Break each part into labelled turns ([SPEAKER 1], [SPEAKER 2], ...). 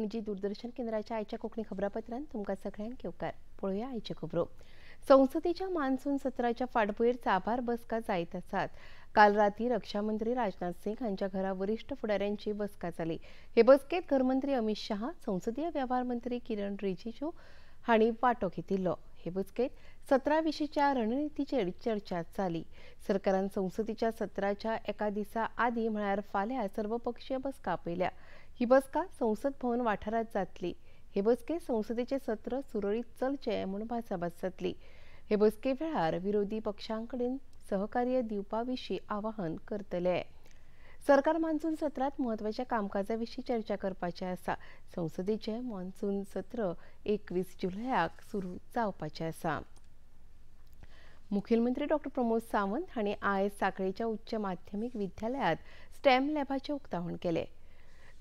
[SPEAKER 1] पणजी दूरदर्शन केंद्राच्या आयच्या कोंकणी खबरापत्रांत तुमकां सगळ्यांक येवकार. पळोवया आयच्यो खबरो. संसदेच्या मान्सून सत्राच्या फाटभुंयेर साबार बसका जायत आसात. काल राती रक्षामंत्री राजनाथ सिंग हांच्या घरा वरिश्ठ फुडाऱ्यांची बसका जाली. हे बसकेत घरमंत्री अमित शहा, संसदीय वेव्हार मंत्री किरण रिजिजू हांणी वांटो घेतिल्लो. हे बसकेत सत्रा विशींच्या रणनितीचेर चर्चा जाली. सरकारान संसदेच्या सत्राच्या एका दिसा आदीं म्हळ्यार फाल्यां सर्वपक्षीय बसका आपयल्या. ही बसका संसद भवन वाठारांत जातली. हे बसकेत संसदेचे सत्र सुरळीत चलचें म्हूण भासाभास जातली. हे बसके वेळार विरोधी पक्षांकडेन सहकार्य दिवपा विशीं आवाहन करतले. सरकार मान्सून सत्रांत म्हत्वाच्या कामकाजा विशीं चर्चा करपाचें आसा. संसदेचें मान्सून सत्र 21 जुलयाक सुरू जावपाचें आसा. मुखेलमंत्री डॉ प्रमोद सावंत हांणी आयज सांखळेच्या उच्च माध्यमीक विद्यालयांत स्टेम लॅबाचें उक्तावण केलें.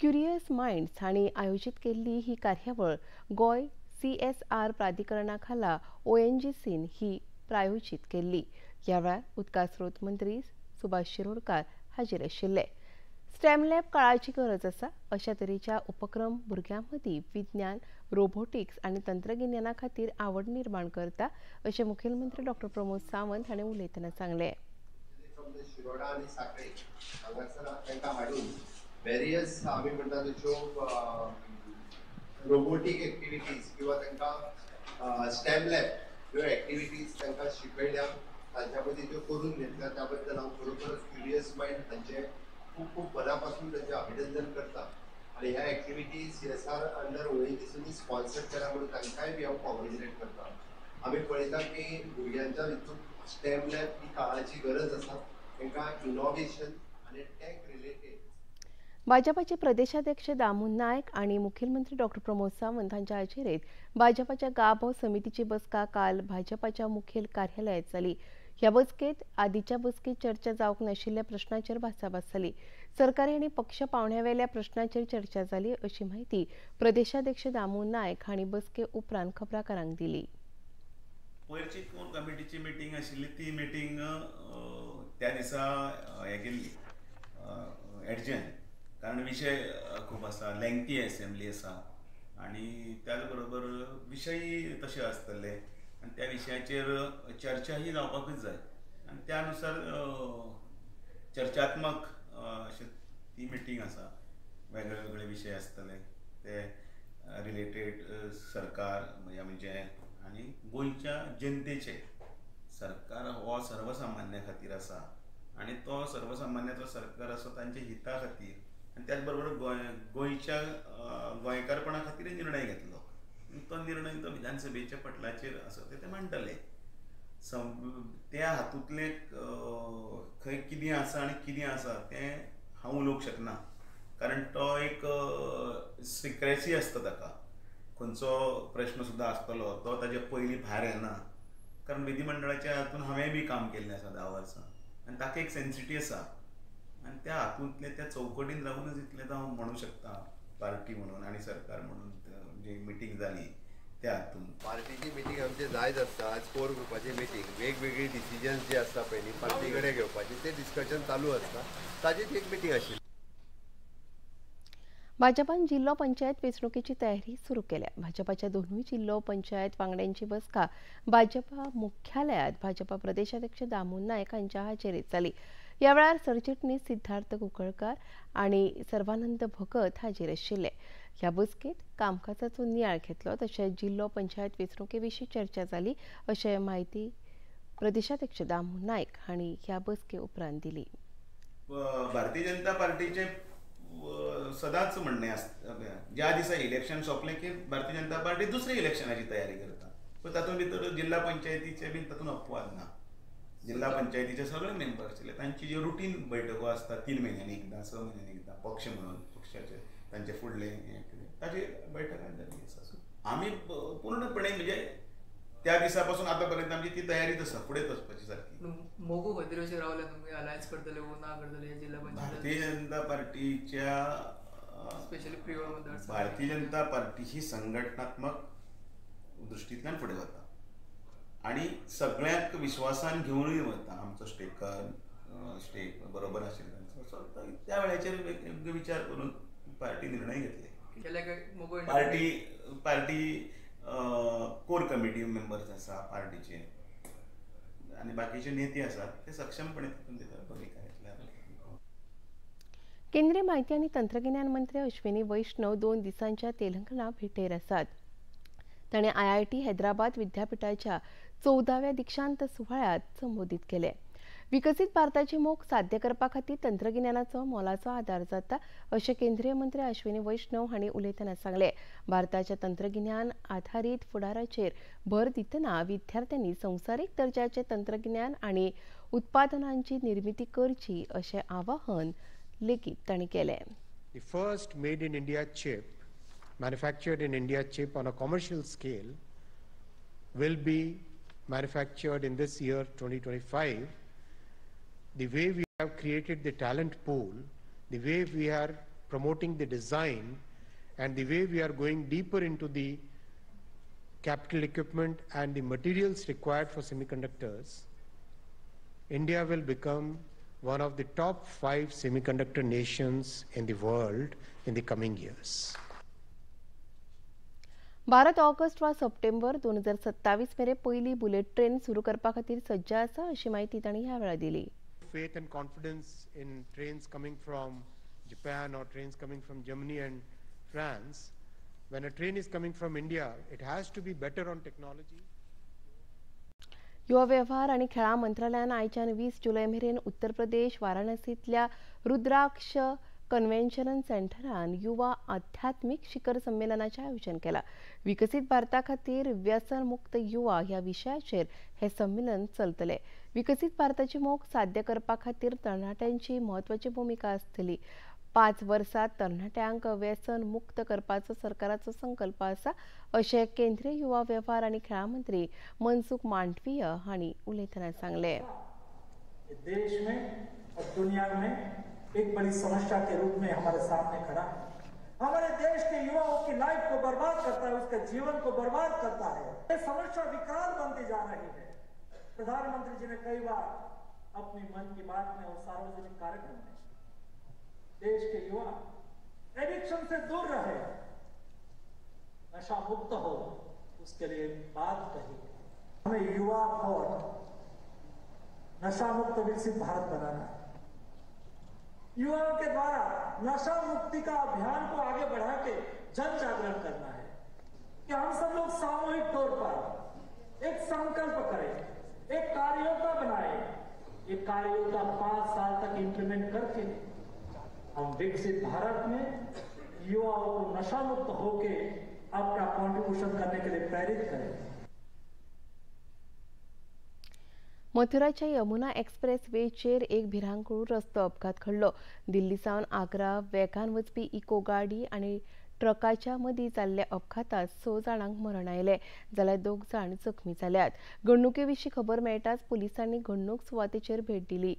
[SPEAKER 1] क्युरियस मायंड्स हांणी आयोजीत केल्ली ही कार्यावळ गोंय CSR प्राधिकरणा खाला ONGCन ही प्रायोजीत केल्ली. ह्या वेळार उदका स्रोत मंत्री सुभाष शिरोडकार हाजीर आशिल्ले. स्टेम लॅब काळाची गरज आसा. अशा तरेच्या उपक्रम भुरग्यां मदीं विज्ञान, रोबोटिक्स आनी तंत्रगिन्याना खातीर आवड निर्माण करता अशें मुखेलमंत्री डॉ प्रमोद सावंत हांणी उलयतना सांगलें.
[SPEAKER 2] वेरियस आमी म्हणटा तश्यो रोबोटीक एक्टिविटीज किंवा तांकां स्टेम लॅब ह्यो एक्टिविटीज तांकां शिकयल्या, तांच्या मदीं त्यो करून घेतल्या, त्या बद्दल हांव खरोखरच क्युरियस मायंड हांचें खूब खूब मना पासून तांचें अभिनंदन करता. आनी ह्या एक्टिविटीज CSR under ONGCनी स्पॉन्सर्ड केल्या म्हणून तांकांय बी हांव कॉंग्रेच्युलेट करता. आमी पळयता की भुरग्यांच्या हितून स्टेम लॅब ही काळाची गरज आसा. तांकां इनोवेशन आनी टॅक रिलेटेड.
[SPEAKER 1] भाजपाचे प्रदेशाध्यक्ष दामू नायक आनी मुखेलमंत्री डॉ प्रमोद सावंत हांच्या हाजेरेत भाजपाच्या गाभो समितीची बसका काल भाजपाच्या मुखेल कार्यालयांत जाली. ह्या बसकेत आदीच्या बसकेत चर्चा जावंक नाशिल्ल्या प्रश्नाचेर भासाभास जाली. सरकारी आनी पक्ष पावंड्यावेल्या प्रश्नाचेर चर्चा जाली अशी माहिती प्रदेशाध्यक्ष दामू नायक हांणी बसके उपरांत खबराकारांक दिली.
[SPEAKER 3] पयरची कोर कमिटीची मिटींग आशिल्ली ती मिटींग त्या दिसा हें केल्ली एडजन, कारण विशय खूब आसा, लेंगती एसेंब्ली आसा आनी त्याच बरोबर विशयी तशे आसतले आनी त्या विशयाचेर चर्चाही जावपाकूच जाय आनी त्या नुसार चर्चात्मक अशें ती मिटींग आसा. वेगळे वेगळे विशय आसतले ते रिलेटेड सरकार म्हणजे आनी गोंयच्या जनतेचे. सरकार हो सर्वसामान्या खातीर आसा आनी तो सर्वसामान्याचो सरकार आसा तांच्या हिता खातीर आनी त्याच बरोबर गोंयच्या गोंयकारपणा खातीर निर्णय घेतलो. तो निर्णय तो विधानसभेच्या पटलाचेर आसा ते मांडटले. त्या हातूंतलें खंय कितें आसा आनी कितें आसा तें हांव उलोवंक शकना, कारण तो एक सिक्रेसी आसता. ताका खंयचो प्रश्न सुद्दां आसतलो तो ताजे पयलीं भायर येना, कारण विधिमंडळाच्या हातून हांवें बी काम केल्लें आसा 10 वर्सां आनी ताका एक सेन्सिटी आसा आनी त्या हातूंतले त्या चौकटीन रावूनच इतलें हांव म्हणूं शकता पार्टी म्हणून आनी सरकार म्हणून जी मिटींग जाली त्या हातून.
[SPEAKER 2] पार्टीची मिटींग आमची जायत आसता. आज कोर ग्रुपाची मिटींग, वेगवेगळी डिसिजन्स जे आसता पयलीं पार्टी कडेन घेवपाची ते डिस्कशन चालू आसता, ताचीच एक मिटींग आशिल्ली.
[SPEAKER 1] भाजपान जिल्लो पंचायत वेंचणुकेची तयारी सुरू केल्या. भाजपाच्या दोनूय जिल्लो पंचायत वांगड्यांची बसका भाजपा मुख्यालयांत भाजपा प्रदेशाध्यक्ष दामू नायक हांच्या हाजेरीत जाली. ह्या वेळार सरचिटणीस सिद्धार्थ कुंकळकार आनी सर्वानंद भगत हाजीर आशिल्ले. ह्या बसकेत कामकाजाचो नियाळ घेतलो तशेंच जिल्लो पंचायत वेंचणुके विशीं चर्चा जाली अशें म्हायती प्रदेशाध्यक्ष दामू नायक हांणी ह्या बसके उपरांत दिली.
[SPEAKER 3] भारतीय जनता पार्टीचे सदांच म्हणणें आसता, ज्या दिसा इलेक्शन सोंपलें की भारतीय जनता पार्टी दुसरे इलेक्शनाची तयारी करता. सो तातूंत भितर जिल्हा पंचायतीचे बीन तातूंत अपवाद ना. जिल्हा पंचायतीचे सगळे मेंबर आशिल्ले तांची ज्यो रुटीन बैठको आसता 3 म्हयन्यांनी एकदां, 6 म्हयन्यांनी एकदां, पक्ष म्हणून पक्षाचे तांचे फुडले हें कितें ताची बैठकां जाल्ली आसा. सो आमी पूर्णपणे म्हणजे त्या दिसा पासून आतां पर्यंत आमची ती तयारीच आसा फुडेंच वचपाची सारकी.
[SPEAKER 4] मोगो खंय अशें रावले तुमी अलायन्स करतले वो ना करतले जिल्हा पंचायत?
[SPEAKER 3] भारतीय जनता पार्टीच्या
[SPEAKER 4] स्पेशली प्रियोळ मतदारसंघ
[SPEAKER 3] भारतीय जनता पार्टी ही संघटनात्मक दृश्टींतल्यान फुडें वता आनी सगळ्यांक विश्वासान घेवनूय वता. आमचो स्टेकर स्टेक बरोबर आशिल्लो सो त्या वेळाचेर विचार करून पार्टी निर्णय घेतले.
[SPEAKER 4] केले काय Mago
[SPEAKER 3] party party core committee members आसा पार्टीचे आनी बाकीचे नेते आसात ते सक्षमपणे तितून भितर भुमिका घेतल्या.
[SPEAKER 1] केंद्रीय माहिती आनी तंत्रगिन्यान मंत्री अश्विनी वैष्णव 2 दिसांच्या तेलंगणा भेटेर आसात. ताणें IIT Hyderabad विद्यापीठाच्या 14व्या दीक्षांत सुवाळ्यांत संबोधीत केलें. विकसीत भारताची मोख साध्य करपा खातीर तंत्रगिन्यानाचो मोलाचो आदार जाता अशें केंद्रीय मंत्री अश्विनी वैष्णव हांणी उलयतना सांगलें. भारताच्या तंत्रगिन्यान आधारीत फुडाराचेर भर दितना विद्यार्थ्यांनी संवसारीक दर्जाचे तंत्रगिन्यान आनी उत्पादनांची निर्मिती करची अशें आवाहन लेगीत तांणी केलें.
[SPEAKER 5] The first made in India chip, manufactured in India chip on a commercial scale will be manufactured in this year 2025. The way we have created the talent pool, the way we are promoting the design, and the way we are going deeper into the capital equipment and the materials required for semiconductors, India will become one of the top 5 semiconductor nations in the world in the coming years.
[SPEAKER 1] Bharat August वा सप्टेंबर 2027 मेरेन पयली bullet train सुरू करपा खातीर सज्ज आसा अशी म्हायती तांणी ह्या वेळार दिली.
[SPEAKER 5] Faith and confidence in trains coming from Japan or trains coming from Germany and France. When a train is coming from India, it has to be better on technology.
[SPEAKER 1] युवा वेव्हार आनी खेळां मंत्रालयान आयच्यान 20 जुलय मेरेन उत्तर प्रदेश वाराणसींतल्या रुद्राक्ष कन्व्हेन्शन सेंटरान युवा आध्यात्मिक शिखर संमेलनाचें आयोजन केलां. विकसीत भारता खातीर व्यसन मुक्त युवा ह्या विशयाचेर हें संमेलन चलतलें. विकसीत भारताची मोख साध्य करपा खातीर तरणाट्यांची म्हत्वाची भुमिका आसतली. 5 वर्सां तरणाट्यांक व्यसन मुक्त करपाचो सरकाराचो संकल्प आसा अशें केंद्रीय युवा वेव्हार आनी खेळां मंत्री मनसुख मांडवीय हांणी उलयतना सांगलें.
[SPEAKER 6] देश में और दुनिया में एक बड़ी समस्या के रूप में हमारे सामने खड़ा है. हमारे देश के युवाओं की लाइफ को बर्बाद करता है, उसके जीवन को बर्बाद करता है. ये समस्या विकराल बनती जा रही है. प्रधानमंत्री जी ने कई बार अपनी मन की बात में और सार्वजनिक कार्यक्रम में देश के युवा एडिक्शन से दूर रहे, नशा मुक्त हो, उसके लिए बात कही. हमें युवा फॉर नशा मुक्त विकसित भारत बनाना है. युवाओं के द्वारा नशा मुक्ति का अभियान को आगे बढ़ा के जन जागरण करना है कि हम सब लोग सामूहिक तौर पर एक संकल्प करें, एक कार्ययोजना बनाएं. ये कार्ययोजना 5 साल तक इंप्लीमेंट करके हम विकसित भारत में युवाओं को नशा मुक्त होके अपना कंट्रीब्यूशन करने के लिए प्रेरित करें.
[SPEAKER 1] मथुराच्या यमुना एक्सप्रेस वेचेर एक भिरांकूळ रस्तो अपघात घडलो. दिल्ली सावन आग्रा वेगान वचपी इको गाडी आनी ट्रकाच्या मदीं जाल्ल्या अपघातात 6 जाणांक मरण आयलें जाल्यार 2 जाण जखमी जाल्यात. घडणुके विशीं खबर मेळटाच पुलिसांनी घडणूक सुवातेचेर भेट दिली.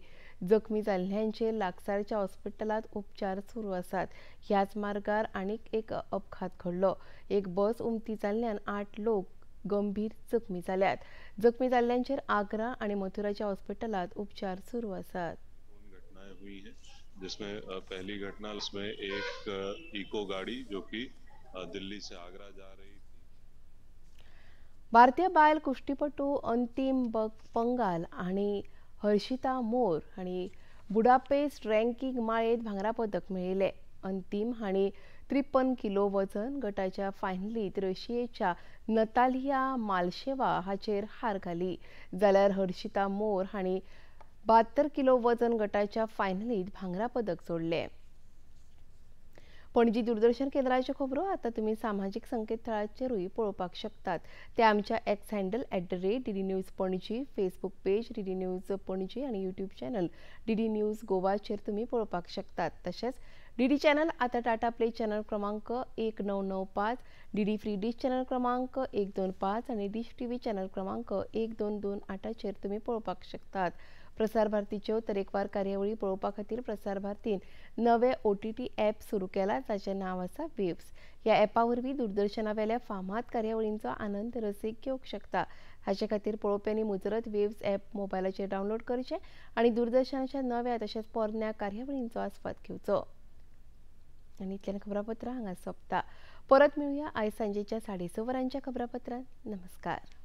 [SPEAKER 1] जखमी जाल्ल्यांचेर लागसारच्या हॉस्पिटलांत उपचार सुरू आसात. ह्याच मार्गार आनीक एक अपघात घडलो. एक बस उमथी जाल्ल्यान 8 लोक गंभीर जखमी जाल्यात. जखमी जाल्ल्यांचेर आग्रा आणि मथुराच्या हॉस्पिटलात उपचार सुरू आसात.
[SPEAKER 7] घटनाएं हुई हैं जिसमें पहली घटना उसमें एक इको गाड़ी जो कि दिल्ली से आगरा जा रही थी.
[SPEAKER 1] भारतीय बायल कुश्तीपटू अंतिम पंगाल आणि हर्षिता मोर हांणी बुडापेस्ट रँकिंग माळेत भांगरा पदक मेळयलें. अंतिम हांणी 53 किलो वजन गटाच्या फायनलीत रशियेच्या नतालिया मालशेवा हाचेर हार घाली जाल्यार हर्षिता मोर हांणी 72 किलो वजन गटाच्या फायनलीत भांगरा पदक जोडलें. पणजी दूरदर्शन केंद्राच्यो खबरो आतां तुमी सामाजीक संकेतथळाचेरूय पळोवपाक शकतात. ते आमच्या X handle @DD News Panaji, Facebook page DD News Panaji आनी यूट्यूब चॅनल DD news गोवाचेर तुमी पळोवपाक शकतात. तशेंच डीडी चॅनल आतां टाटा प्ले चॅनल क्रमांक 1995, डीडी फ्री डिश चॅनल क्रमांक 125 आनी डिश टीव्ही चॅनल क्रमांक 1228चेर तुमी पळोवपाक शकतात. प्रसार भारतीच्यो तरेकवार कार्यावळी पळोवपा खातीर प्रसार भारतीन नवे OTT app सुरू केला जाचें नांव आसा वेव्स. ह्या ॲपा वरवीं दूरदर्शनावेल्या फामाद कार्यावळींचो आनंद रसीक घेवंक शकता. हाचे खातीर पळोवप्यांनी मुजरत वेव्स ॲप मोबायलाचेर डावनलोड करचें आनी दूरदर्शनाच्या नव्या तशेंच पोरण्या कार्यावळींचो आस्वाद घेवचो. आनी इतल्यान खबरापत्रां हांगा सोंपता. परत मेळुया आयज सांजेच्या 6:30 वरांच्या खबरापत्रांत. नमस्कार.